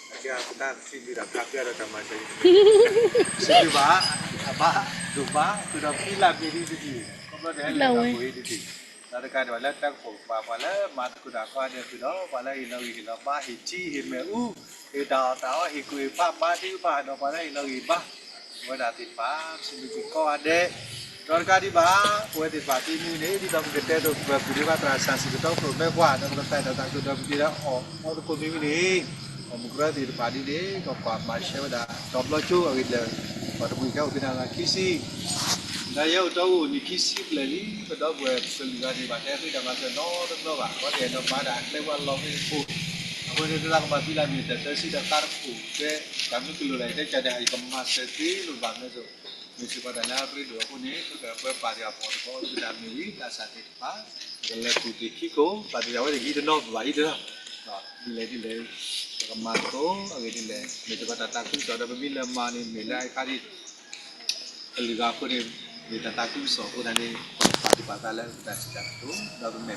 အကဲပတၢ်စံးဘျုးတၢ်ဖးဖျါဒီးတၢ်မၤစၢၤ, စံးဘျုးဘၣ်, အဘၣ်ဒိၣ်မး, ဃုာ်ဒီးဖံလၢ်မ့ၢ်ဒ်တဒံး, ခီဖျိတဟဲလၢတၢ်ဖိအံၤတဒံး, ဒီးတကးဒံးဘၣ်လၢတၢ်ကပိာ်ကပၤပှၤလၢမၤသကိးတၢ်ခီဒဲးဃုာ်ဒီး ပှၤလၢဟ့ၣ်လီၤဂ့ၤဟ့ၣ်လီၤဘါ ဟ့ၣ်ထံဟ့ၣ်မ့ၣ်အူ, ဟ့ၣ်တၢ်အီၣ်တၢ်အီ ဟ့ၣ်ကူၣ်ဟ့ၣ်ဖး ဘါထုကဖၣ်ဒီးပှၤလၢဟ့ၣ်လီၤဂ့ၤဘါ, အဝဲဒၣ်သ့ၣ်တဖၣ် ပစံးဘျုးစ့ၢ်ကီးအီၤဒဲး, ဒီးတကးဒံးဘၣ်, ပဝဲသ့ၣ်တဖၣ်သ့မ့ၢ်န့ၣ် ဒ်သိးပကတဲဒိးပှဲၤကူၣ်ဒံးဘၣ်သရၣ်စၢ်စံးကတီခိၣ်မဲပှၤ ဒီးပကသးတၢ်သးခုဒီးပက့ၤဒီးအီၣ်မီသကိးမ့ၢ်ဝံၤန့ၣ်, ပှၤမုၢ်ကရၢသ့ၣ်တဖၣ်ဒ်န့ၣ် ကကွၢ်မၤရှဲဝဲဒၣ် ဒီးဘျီကၠိအဂ့ၢ်ဒ်လဲၣ်, ပှၤတမှံၤခဲအိၣ်ဖဲဒၣ်လၢခံဆံ နယဲအိၣ်တီအိၣ်နံၣ်ခံဆံဘျဲၣ်လံ, ပဒီပုၢ်ဝဲၢ်ကလုာ်ဂၤန့ၣ် ဘၣ်တဲဃ့တၢ်မၤစၢၤနီတဘျီဘၣ်, အဝဲသ့ၣ်ဒီးမၤဒၣ်ကျဲဝါလီၤဝဲအဃိ, အဃိန့ၣ် တလၢကမၤသံလၢမ့ၢ်တၢ်သၢဆံဒီးသးတခိၣ်, တဲတၢ်မ့ၢ်ကလိာ်လၢယတဲကၢ်ဒဲး ယကမၤစၢၤသ့လိာ်ဘၣ်မ့ၢ်စိၤ, မ့ၢ်စ့ၢ်ကီးတၢ်လၢအရ့ဒိၣ်အဃိန့ၣ် ပကပၢပာ်တ့ၢ်အပှၤသကိး ပကတၢ်မ့ၢ်ဂ့ၤ တၢ်ဆၢသ့ၣ်တဖၣ် ပကလဲၤကူၣ်သ့ၣ်ခံခိၣ် ပာ်တ့ၢ်အဝဲသ့ၣ်ဟံးတနီၤ ပဘၣ်ဟံးတနီၤ ဒ်လဲၣ်ဒ်လဲၣ် ပကမၤသကိးအဂ့ၢ်ဒ်လဲၣ် မ့ၢ်စ့ၢ်ကီးတၢ်သးခုကစီၣ်ဒီး ပမ့ၢ်လဲၤမၤန့ၣ် မ့ၢ်လၢအခါဒ် ကလုာ်ဂၤအဃိန့ၣ် မ့ၢ်တၢ်သးခုကစီၣ်အဃိသတးန့ၣ် ပကပာ်သူၣ်ပာ်သးလၢပတၢ်စံးတၢ်ကတိၤ ဒီးပမဲာ်ပနါသ့ၣ်တ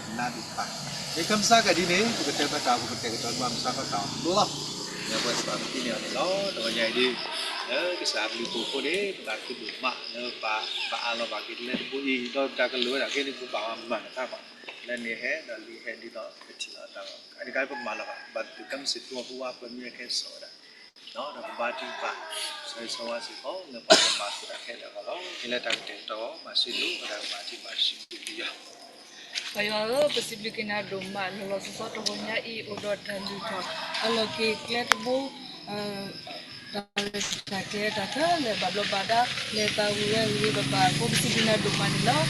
ဖၣ် မ့ၢ်ကမၣ်စ့ၢ်ကီးဒ်န့ၣ် ပကတဲဘၣ်တၢ်အိၣ် ပကတဲာ်ကတီၤမၤမုၢ်ဆါခီတၢ်အိၣ်ဖှိၣ်လီၤ. လၢပှၤသ့ၣ်တဖၣ်ပသ့န့ၢ်အီၤန့ၣ်လီၤ. တဂီၤညါအံၤဒ် လၢကစၢ်အဘျုးအဖှိၣ်အဃိန့ၣ် ပသးခုဒိၣ်မးလၢပဘၣ်အးလီၤဘၣ်က့ၤလၢတဘိအံၤ ဒီးပတၢ်ကလုၢ်ဝဲဒၣ်က့န့ၣ် ပဘၣ်မၤနၢၤတၢ်ဘၣ် လၢန့ၣ်ဟဲဒီးလံဟဲဒ်သိးပထံၣ်လီၤတၢ်လီၤ အန့ၣ်ကပမၤလီၤဘၣ် ဘၣ်သ့ၣ်သ့ၣ်ကမ့ၢ်စ့ၢ်ကီးပဝဲပမ့ၢ်ဟဲကဲစိာ်ဝဲဒၣ် ဒီးကဘါထုကဖၣ် ဆိၣ်ဂ့ၤဆိၣ်ဝါစ့ၢ်ကီး လၢပှၤကမၤသကိးတၢ်ခဲလၢာ်အဂီၢ်လီၤ. မ့ၢ်လၢတၢ်ကတဲာ်ကတီၤ မၤစၢၤဒိၣ်ဝဲဒၣ်ကမၤထံမၤဆှံက့ၤယွၤ ပၢ်ယွၤဧၢ, ပစံးဘျုးက့ၤနၤဒိၣ်မး လီၤလီၤဆီဆီတဂီၤညါအံၤ အိၣ်ဒီးတၢ်လုၢ်ထီၣ် အလီၢ်က့ၤကျဲတဘိ တၢ်ရဲၣ်တၢ်ကျဲၤတၢ်ခဲလၢာ်ဘၣ်ဘျီးဘၣ်ဒါ လဲၤသးဝံၤဝဲဂ့ၤဂ့ၤဘၣ်ဘၣ်အဃိ ပစံးဘျုးနၤဒိၣ်မးန့ၣ်လီၤ. ဒီးတၢ်ဘူၣ်တၢ်ဘါ တၢ်လုၢ်ထီၣ်အလီၢ် တၢ်ရဲၣ်တၢ်ကျဲၤဝံၤန့ၣ် အိၣ်စ့ၢ်ကီးဒီး နီၢ်ခိတၢ်အီၣ်တၢ်အီလၢအအိၣ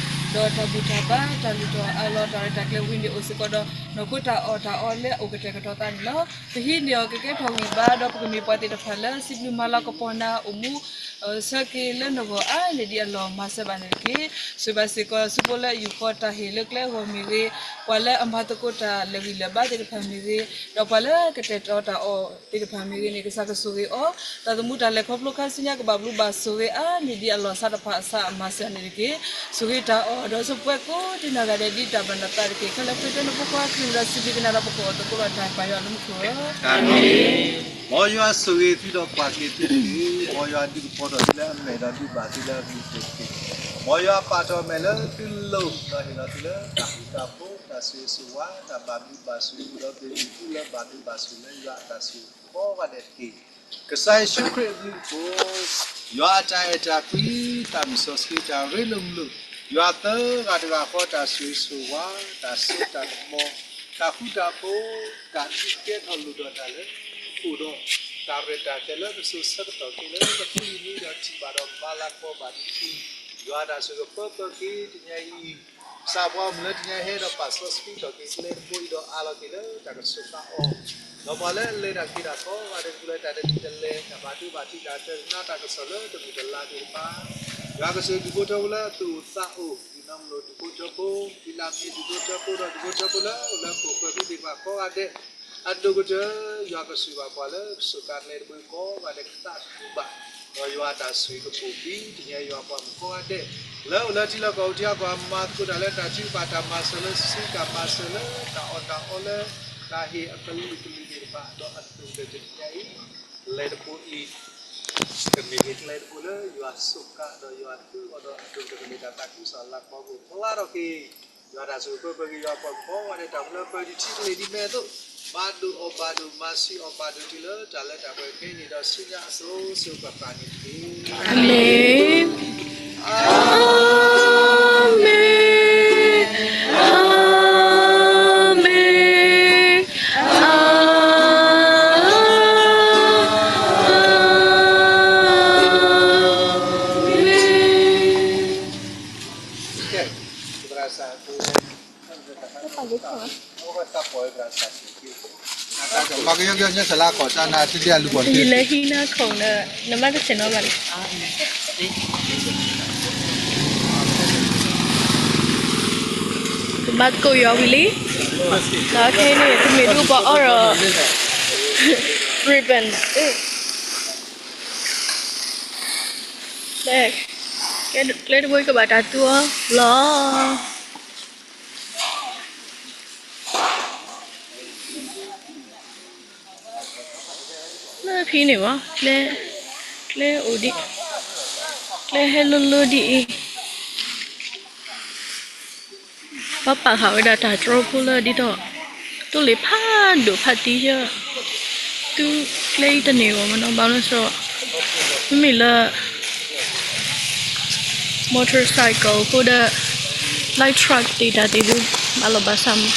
်ကတဲာ်ကတီၤသးန့ၣ်လီၤ. ပဟံးန့ၢ်အီၤကကဲထီၣ်ဂံၢ်ဘါ ဒီးပကမ့ၢ်ပှၤသ့ၣ်တဖၣ်လၢ စံးဘျုးမၤလၤကပီၤနၤအိၣ်မူ ဆၢက့ၤလၢနဂီၢ်အါန့ၢ်ဒံးအလီၢ်မၤစၢၤဘၣ်န့ၣ်တက့ၢ်. ဆိၣ်ဂ့ၤဘၣ်စ့ၢ်ကီးဆူဖိလၢအယူာ်ဃီတၢ်ဟ့ၣ်လၢကျဲအဂီၢ်မ့ၢ်ဂ့ၤ, ပှၤလၢအမၤသကိးတၢ်လၢာ်ဂံၢ်လၢာ်ဘါသ့ၣ်တဖၣ်မ့ၢ်ဂ့ၤ, ဒီးပှၤလၢကတဲာ်ကတီၤတၢ်အီၣ်သ့ၣ်တဖၣ်မ့ၢ်ဂ့ၤန့ၣ် ကစၢ်ကဆိၣ်ဂ့ၤအီၤ, တၢ်သမူတၢ်လဲၤခီဖျိခါဆူညါကဘၣ်ဘျုးဘၣ်ဆိၣ်ဂ့ၤအါန့ၢ်ဒံးအလီၢ်ဆါတဖၣ်အစးအမၤစၢၤန့ၣ်တက့ၢ်. ဆိၣ်ဂ့ၤတၢ်အီၣ်ဒီးဆိၣ်ပှဲၤကိးဒံနီၢ်ဂၤဒဲးဒ်တၢ်ဘၣ်နသးတက့ၢ်. ခဲလၢာ်ဃ့တၢ်နဖိခွါခရံာ်ဒီးစံးဘျုးက့ၤနၤဒီးပကအိၣ်သကိးဒီးတၢ်ပၢ်ယွၤလၢမူခိၣ်ဧၢ. မ်ယွၤဆိၣ်ဂ့ၤသုဒီးကွၢ်က့ၤသုတက့ၢ်. မ်ယွၤဒုးကပီၤထီၣ်သုလၢအမဲာ်ဒီးဒုးဘၣ်သုလၢအဘျုးအဖှိၣ်တက့ၢ်. မ်ယွၤပာ်ထီၣ်အမဲာ်လၢသုလိၤ ဒီးဟ့ၣ်လီၤသုလၢတၢ်ဃူတၢ်ဖိး တၢ်ဆိၣ်ဂ့ၤဆိၣ်ဝါ တၢ်ဘၣ်ဘျုးဘၣ်ဆိၣ်ဂ့ၤ ဒီးပ့ၤဘျုးသုလၢဘၣ်ဘျုးဘၣ်ဆိၣ်ဂ့ၤလၢယွၤအတၢ်ဆိၣ်ဂ့ၤကိးဂၤဒဲးတက့ၢ်. ကစၢ်ယ့ၣ်ၡူးခရံာ်အဘျုးအဖှိၣ်, ယွၤအတၢ်အဲၣ်တၢ်ကွံ, တၢ်မုၢ်စီဆှံတၢ်ရ့လိာ်မုာ်လိာ်, ယွၤသၢဂၤတဂၤဃီတၢ်ဆိၣ်ဂ့ၤဆိၣ်ဝါ, တၢ်စိတၢ်ကမီၤ, တၢ်ဃူတၢ်ဖိး, တၢ်ဒုးကဲထီၣ်လိၣ်ထီၣ်တၢ်လၢ အိၣ်ဒီးတၢ်ရဲၣ်တၢ်ကျဲၤလၢပစိၤဆၢကတီၢ်ခဲလၢာ် ပပူၤလံၤန့ၣ်ဒီးထံၣ်ဘၣ်ဒီးမၤလၤကပီၤဘၣ်ဒံးတက့ၢ်. ယွၤတၢ်ဆိၣ်ဂ့ၤပၢပၢက့ၤတနံၤအံၤ ကစၢ်ပှၤမုၢ်လၢတနံၤအံၤဟဲဒီးပာ်စီဆှံထီၣ်က့ၤကျဲတဘိအံၤဒီးအးလီၤက့ၤလၢတၢ်ကစီၣ်ဃာ်အီၤ, ဒီးပှၤလၢအလဲၤတၢ်က့ၤတၢ်ကီ ပှၤတကလုာ်လၢတၢ်တမံၤတလဲၤ တၢ်ဘၣ်ဒိဘၣ်ထံး တၢ်တနးတၢ်ကစီၣ်လၢတမုာ်တလၤသ့ၣ်တဖၣ်, ယွၤကဆိၣ်ဂ့ၤဒူၣ်ဖိထၢဖိလၢအသူၣ်အိၣ်သးအိၣ်, ဒုးနီၢ်မလိၣ်ဒူၣ်ဖိထၢဖိ, ဒုၣ်လၢမ့ၢ်ဒူၣ်ဖိထၢဖိဒီးဒူၣ်ဖိထၢဖိလၢအိၣ်လၢခိၣ်ဃၢၤဖံသ့ၣ်တဖၣ်ကိးဂၤဒဲး, အဒိၣ်ကတၢၢ် ယွၤကဆိၣ်ဂ့ၤဘၣ်ပှၤလၢကစူးကါကျဲတဘိကိးဂၤဒဲးကသးခုဘၣ်, ဒီးယွၤအတၢ်ဆိၣ်ဂ့ၤကပိာ်ဘံၣ်တနံၤအံၤယွၤပှၤမုၢ်ကိးဂၤဒဲး, လၢအိၣ်လၢထံလၢကီၢ်အိၣ်တံၤအီၣ်ကီၢ်အမၤသကိးတၢ်လၢတၢ်ထုကဖၣ်တၢ်မၤစၢၤလၢစုကၣ်မၤစၢၤလၢတၢ်အီၣ်တၢ်အီလၢ တၢ်ဟ့ၣ်အကလုာ်ကလုာ်သ့ၣ်တဖၣ် ဒီးအဒိၣ်ကတၢၢ်တနံၤအံၤ ကျဲတဘိအံၤ ကမ့ၢ်ဂ့ၤကျဲတဘိလၢယွၤစူးကါဒီးယွၤသူအီၤဒီးအဒိၣ်ကတၢၢ်ကမ့ၢ်တၢ်သးခုကစီၣ်လၤကပီၤပူၤဖျါထီၣ်က့ၤ, ယွၤတၢ်ဆိၣ်ဂ့ၤပၢပၢက့ၤယွၤပှၤမုၢ်ကိးဂၤဒဲး တၢ်မူလၢပၢဒံးထံကလ့ၢ်ဒ်မဲာ်အသိး, ဘၣ်ဒိၣ်အီၣ်ဘၣ်ဒိၣ် မၤဆံးအီၣ်ဘၣ်ဒိၣ်တုၤလၢတၢ်လၢတၢ်ပှဲၤခဲအံၤန့ၣ်ဒီးဆူညါအစိၤစိၤဃၣ်ဃၣ်န့ၣ်တက့ၢ်. အၤမ့ၣ်, အၤမ့ၣ်, အၤမ့ၣ်, အၤမ့ၣ်. ယလဲၤဟံးနၤခိၣ်ဒီး နမါတဆဲးနီၤဘၣ်လံ. ကဘၣ်သကိးယွၤဝံၤလံ. ဒီးခဲအံၤန့ၣ် တမ့ၢ်ဒ်ပှၤအီၣ်ဒီး ribbon ကျဲတဘိကဘၣ်တၢ်သူအီၤလီၤ. လၢဖဲန့ၣ်ဘၣ် ကျဲ, ကျဲအိၣ်ဒံး, ကျဲဟဲလိၤလိၤဒ်အံၤ, ပှၤပာ်ဃာ်ဝဲဒၣ်တၢ်တြီဖိလၢဒ်သိး တိၢ်လ့ၣ်ဖးဒိၣ်ဖးတံၢ်ယဲ, သုကျဲအံၤတန့ၢ်ဘၣ်မနီၤ ဘၣ်မနုၤစ့ၢ် မ့မ့ၢ်လၢ motorcycle အဃိဒီး light truck သ့ၣ်တၢ်သ့ၣ်ဒုး ဘၣ်လီၤဘၣ်ဆၣ်မး.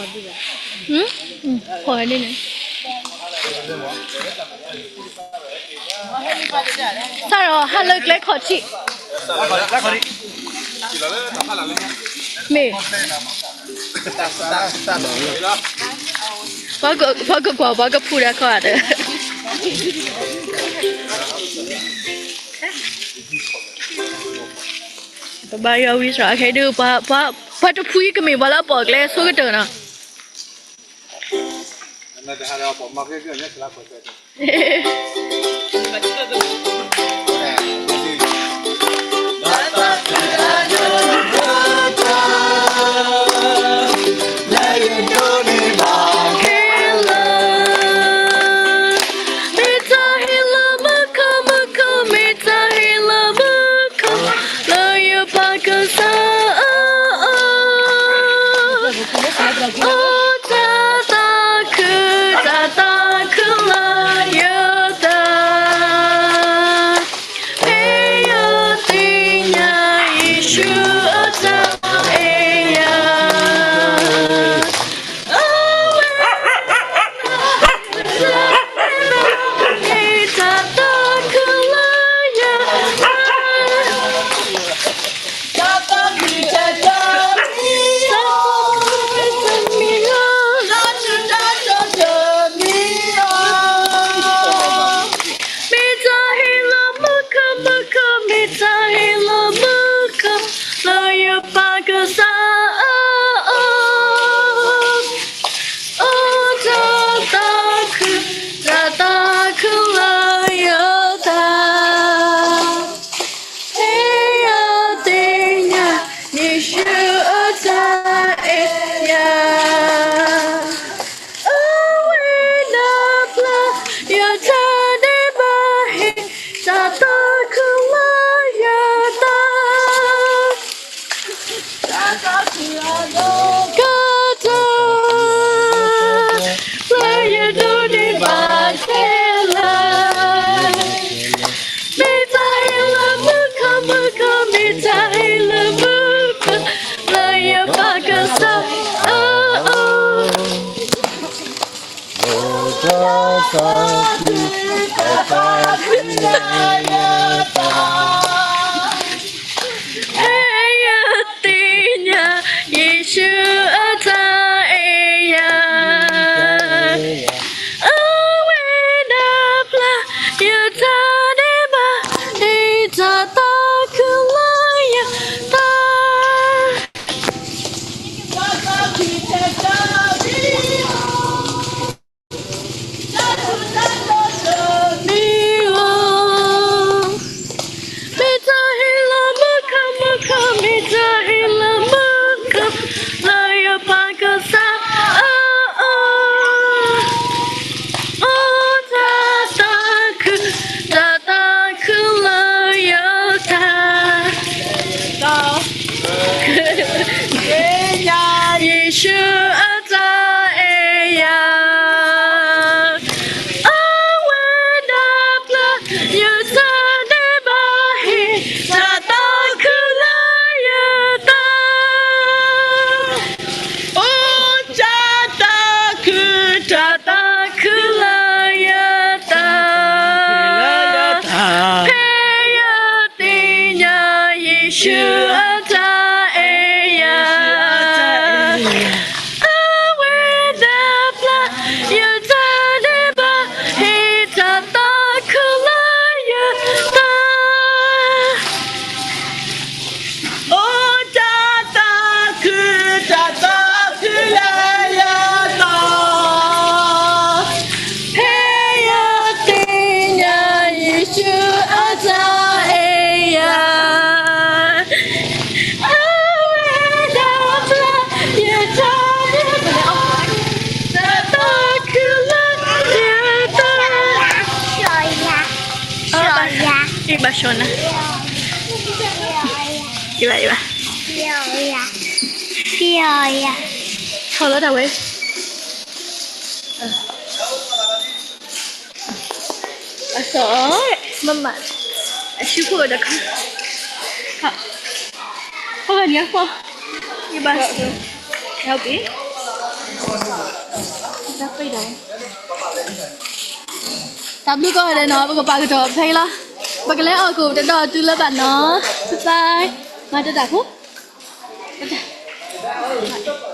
ဖီၣ်န့ၣ်, စးထီၣ်ဟးလၢကျဲခီၣ်ထံး, မ့ၢ် ပှၤကကွၢ် ပှၤကဖူးတၢ်ခီၣ်တၢ်, ပဘါယွၤဝံသးစူၤ ခဲဒုး ပှၤတဖုအံၤကမ့ၢ်ပှၤလၢအပိာ်ကျဲ ဆိကတၢၢ်နီၤ. မ့ၢ်တၢ်ဟ့ၣ်လၢမူခိၣ် မူခိၣ် မ့ၢ်တၢ်ဟ့ၣ်လၢမူခိၣ် လၢယပၢ်ကစၢ်အအိၣ်, အိၣ်တၢ်သးခု တၢ်သးခုလၢယသး, မ့ၢ်ယသ့ၣ်ညါယ့ၣ်ၡူးအတၢ်အဲၣ်ယၤ မ့ၢ်တၢ်ဟ့ၣ်လၢမူခိၣ် မူခိၣ် မ့ၢ်တၢ်ဟ့ၣ်လၢမူခိၣ် လၢယပၢ်ကစၢ်အအိၣ်, အိၣ်တၢ်သးခု တၢ်သးခုလၢယသး, မ့ၢ်ယသ့ၣ်ညါယ့ၣ်ၡူးအတၢ်အဲၣ်ယၤ အဝဲဒၣ်ပျၢ် ယတၢ်ဒဲးဘး ဟ့ၣ်တၢ်သးခုလၢယသး ကတၢၢ် လၢယဒိးန့ၢ်ဘၣ်ခဲလၢာ်, မ့ၢ်တၢ်ဟ့ၣ်လၢမူခိၣ် မူခိၣ် မ့ၢ်တၢ်ဟ့ၣ်လၢမူခိၣ် လၢယပၢ်ကစၢ်အအိၣ် မ့ၢ်ယသ့ၣ်ညါယ့ၣ်ၡူးအတၢ်အဲၣ်ယၤ အဝဲဒၣ်ပျၢ် ယတၢ်ဒဲးဘး ဟ့ၣ်တၢ်သးခုလၢယသး မ့ၢ်တၢ်ဟ့ၣ်လၢမူခိၣ် မူခိၣ် မ့ၢ်တၢ်ဟ့ၣ်လၢမူခိၣ် လၢယပၢ်ကစၢ်အအိၣ် အိၣ်တၢ်သးခု တၢ်သးခုလၢယသး ယ့ၣ်ၡူးအတၢ်အဲၣ်ယၤ အဝဲဒၣ်ပျၢ် ယတၢ်ဒဲးဘး ဟ့ၣ်တၢ်သးခုလၢယသး အိၣ်တၢ်သးခု တၢ်သးခုလၢယသး ဖဲယသ့ၣ်ညါယ့ၣ်ၡူးအတၢ်အဲၣ်ယၤ အဝဲဒၣ်ပျၢ် ယတၢ်ဒဲးဘး ဟ့ၣ်တၢ်သးခုလၢယသး အိၣ်တၢ်သးခု တၢ်သးခုလၢယသး ဖဲယသ့ၣ်ညါယ့ၣ်ၡူးအတၢ်အဲၣ်ယၤ အဝဲဒၣ်ပျၢ် ယတၢ်ဒဲးဘး တၢ်သးခုလၢယသး ဘၣ်ဆှီနၤ ယဘၣ်ယဘၣ် ထီၣ်လီၤတၢ်ဝဲ အစီၤ မမ အစုခိၣ်ဒီးခါ ခါ ခါဂၤလံအဃီ ယဘၣ် help it တၢ်ဘျုးကိးဂၤဒဲးနီၤ, ပကပာ်ကတီၤဖဲအံၤလီၤ. ပကလဲၤအီၣ်ကိၣ်တဒီတုၤလၢၤဘၣ်နီၤ. ဘၣ်ဘၣ်, မၤတတၢ်ဖိ, တၢ်